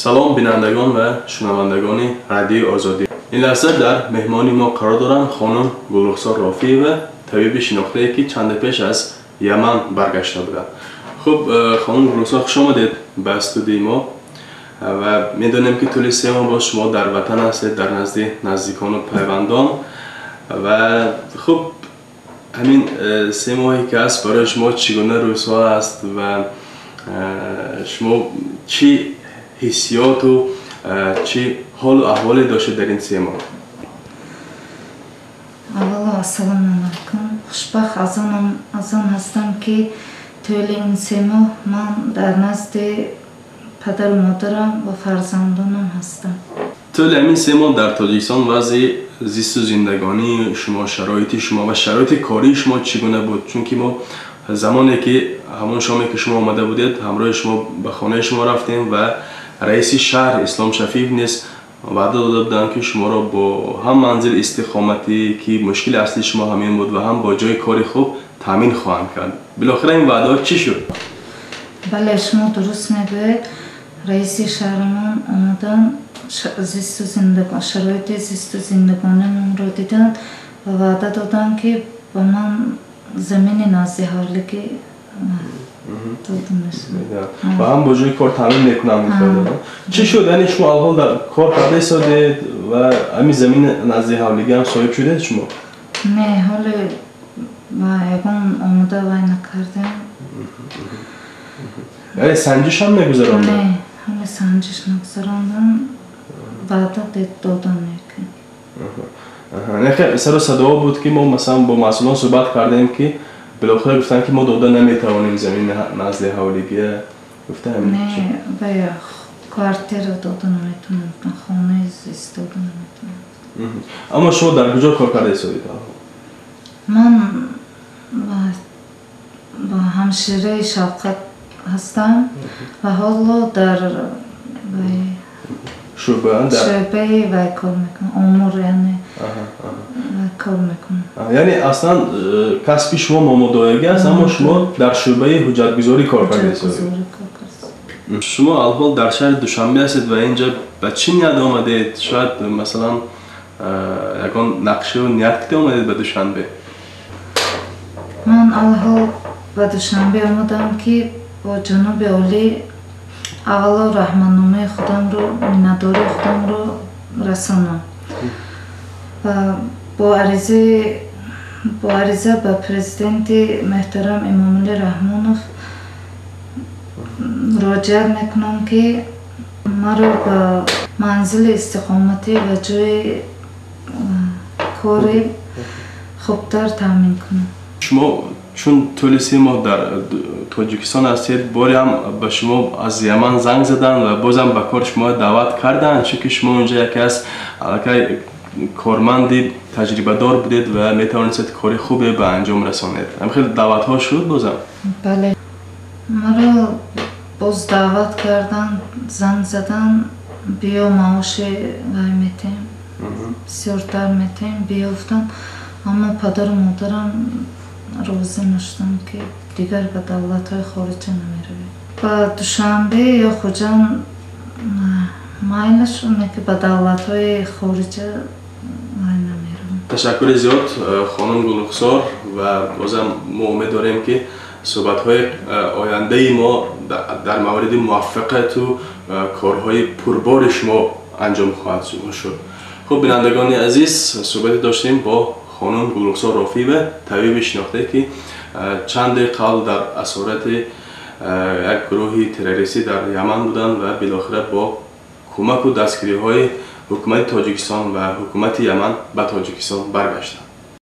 Салом, бинандагон ва шунавандагони Радиои Озодӣ. Ин лаҳза дар меҳмони мо қарор доранд хонум Гулрухсор Рофиева, табиби шинохтае, ки чанде пеш аз Яман баргашта буданд. Хуб, хонум Гулрухсор, хуш омадед ба студияи мо ва медонем, ки тӯли 3 моҳ боз шумо дар ватан ҳастед, дар назди наздикону пайвандон. Ва хуб, ҳамин 3 моҳе ки аст, барои шумо чӣ гуна рӯзҳо аст ва шумо чӣ ҳиссиёту чӣ ҳолу аҳволе доштед дар ин 3 моҳ? Аввало, ассалому алайкум. Хушбахт аз он ҳастам, ки тӯли ин 3 моҳ ман дар назди падару модарам ва фарзандонам ҳастам. Тӯли ҳамин 3 моҳ дар Тоҷикистон вазъи зисту зиндагонии шумо, шароити шумо ва шароити кории шумо чӣ гуна буд? Чунки мо замоне ки ҳамон шоме ки шумо омада будед, ҳамроҳи шумо ба хонаи шумо рафтем ва раиси шаҳр Ислом Шафиев низ ваъда дода буданд, ки шуморо бо ҳам манзили истиқоматӣ, ки мушкили аслии шумо ҳамин буд, ва ҳам бо ҷои кори хуб таъмин хоҳанд кард. Билохира ин ваъдаҳо чӣ шуд? Бале, шумо дуруст мегӯед. Раиси шаҳрамон омадан, шароити зисту зиндагонимонро диданд ва ваъда доданд, ки ба ман замини назди ҳавлигӣ дода мешавад. Ва ҳам бо ҷои кор таъмин мекунанд. Чӣ шуд? Яъне шумо алҳол дар кор карда истодед ва ҳамин замини назди ҳавлигӣ ҳам соҳиб шудед шумо? Не, ҳоле ягон омода вай накардем. Яъне санҷиш ҳам мегузаронданд? Не, ҳоле санҷиш нагузарондам, ваъда додан лекин. Сару садоҳо буд, ки мо масалан бо масъулон суҳбат кардем, ки билохира гуфтанд, ки мо дода наметавонем замини назди ҳавлигия. Гуфта. Не, бая квартира дода наметавонем, хонаи зист дода наметавонем. Аммо шумо дар куҷо кор карда истодед? Ман ба ҳамшираи шавқат ҳастам ва ҳоло дар шӯъбаи вай кор мекунам, омор, яъне кор мекунам. Яъне аслан касби шумо момодоягӣ аст, аммо шумо дар шӯъбаи ҳуҷҷатгузорӣ кор карда истодед. Шумо алҳол дар шаҳри Душанбе ҳастед ва инҷа ба чӣ ният омадед? Шояд, масалан, ягон нақшаву ният кида омадед ба Душанбе? Ман алҳол ба Душанбе омадам, ки бо ҷаноби олӣ аввало раҳматномаи худамро, миннатдории худамро расонам ва бо ариза ба президенти муҳтарам Эмомалӣ Раҳмонов муроҷиат мекунам, ки маро ба манзили истиқоматӣ ва ҷои кори хубтар таъмин кунам. Шумо чун тӯли 3 моҳ дар Тоҷикистон ҳастед, боре ҳам ба шумо аз Яман занг заданд ва бозам ба кор шумо даъват карданд? Чунки шумо унҷа яке аз аллакай корманди таҷрибадор будед ва метавонистед кори хубе ба анҷом расонед. Ҳам хеле даъватҳо шуд бозам? Бале, маро боз даъват карданд, занг заданд: «Биё, маоши вай метем, бисёртар метем, биё», гуфтанд. Аммо падару модарам розӣ нашуданд, ки дигар ба давлатҳои хориҷа намеравем. Ба Душанбе ё Хуҷанд майлаш, ки ба давлатҳои хориҷа вай намеравам. Ташаккури зиёд, хонум Гулрухсор, ва бозам мо умед дорем, ки суҳбатҳои ояндаи мо дар мавриди муваффақияту корҳои пурбори шумо анҷом хоҳад шуд. Хуб, бинандагони азиз, суҳбате доштем бо хонум Гулрухсор Рофиева, табиби шинохтае, ки чанде қабл дар асорати як гурӯҳи террористӣ дар Яман буданд ва билохира бо кӯмаку дастгириҳои ҳукумати Тоҷикистон ва ҳукумати Яман ба Тоҷикистон баргаштанд.